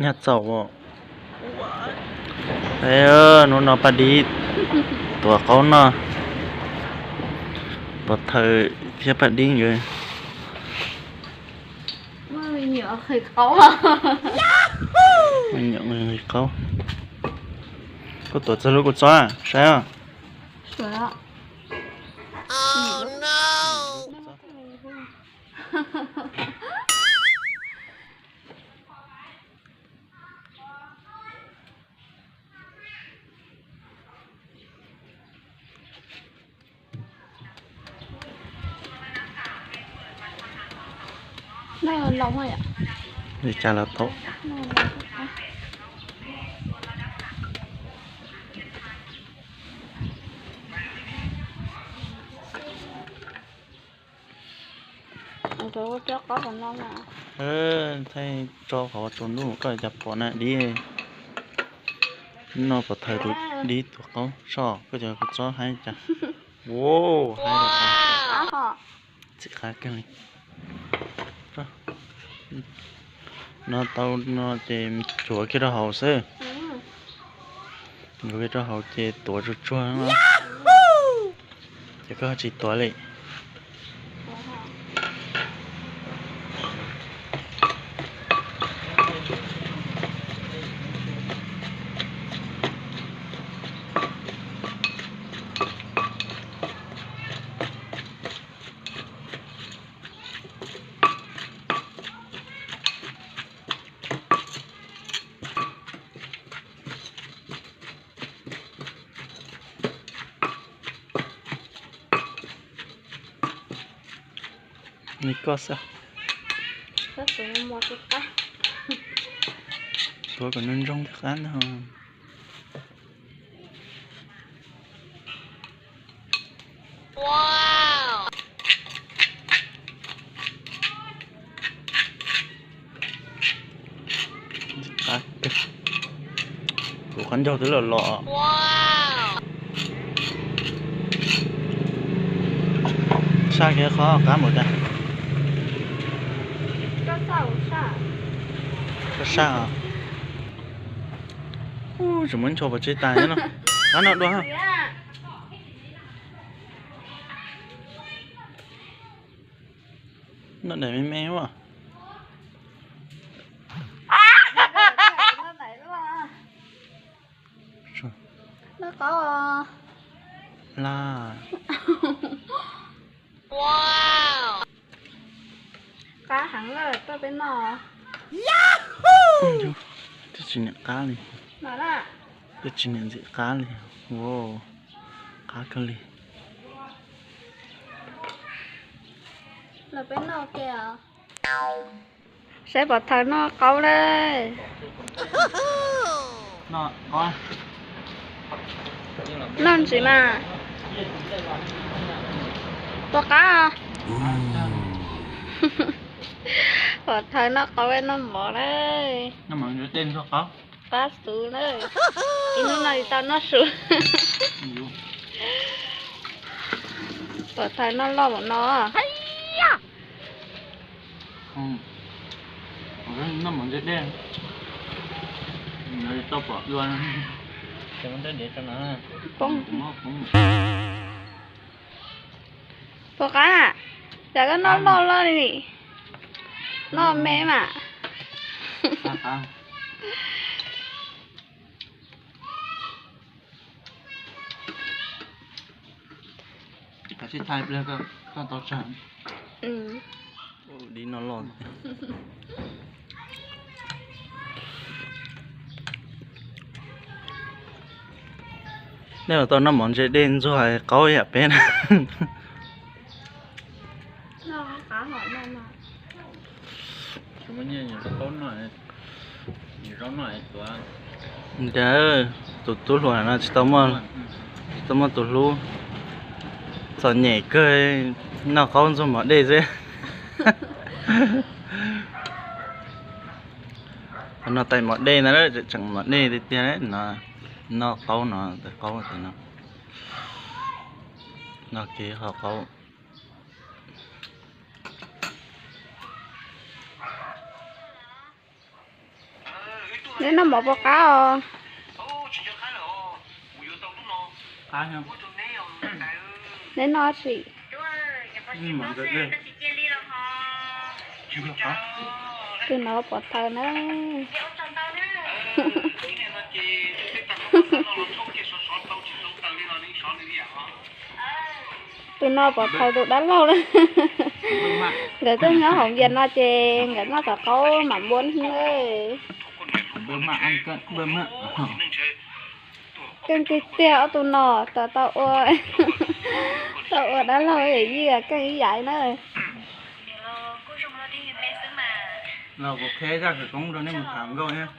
Nyaj txaus. Hnub no Paj Dib tuav qaub noj, pov thawm thiab Paj Dib nkawd. Qaub. Koj tuav txog lub kuv txob saib os. Li cas los tau. Thaij tso qhov tsaus ntuj koj cas pom na Dib. No pov thawm tus Dib tuav qaub soj koj cov kuv txob haib cas. Wow, haib los tau. Ntxim qab kawg li. No tau no ces tsuav kiag rau hauv xwb. Tsuav kiag rau hauv ces tuav tsuag tsuag no. Ces koj tsis tuav li. Li koj xwb. Tuav kom nws ntsoog thiab qab ntag. Kuv qab ncaug twb los los. Saj kiag qhov qab npaum cas. Koj saj os. Tsis muaj ncho pov tseg tas no. Qab no dua. Noj daim me me as. Laj. Qab heev lawm, tuaj peb noj. Twb tsis niam qab li. Twb tsis niam ntxim qab li. Qab kawg li. Los peb noj ke os. Saib pov thawm noj qaub lawm. Noj ntsis mas. Puas qab os? Pov thawm noj qaub noj mov lawm. Qab xwb na. Ib hnub no tsis tau noj su. Pov thawm noj loj npaum no. Noj mov ntse dej, tau pom dua. Puas qab? Cas koj noj loj loj li, noj me mas. Sib thaij pliag koj tau tsawg. Dib noj loj. Nej los tau noj mov ntse dej ntxuag qaub yam peb na. Ntawd tus tub hluas no tsis tau muaj, tsis tau muaj tus hlub, txom nyem kawg, noj qaub ntxuag mov dej xwb. Qhov no tais mov dej ntag, tseem mov dej tiag tiag no, noj qaub no, tais qaub tais no, noj kiag qhov qaub. Neb noj mov puas qab os? Neb noj sim. Tus no pov thawj na. Tus no pov thawj tus dab laug na. Nkawd tuaj nyob hauv Vias no ces nkawd noj cov qaub mam npua hnub. Keej tiag tiag ob tug no, tau ua, tau ua dab laug yawm yij keej ib yam na. Los kuv qhia zaj khawv koob rau nej mus tham nkauj thiab.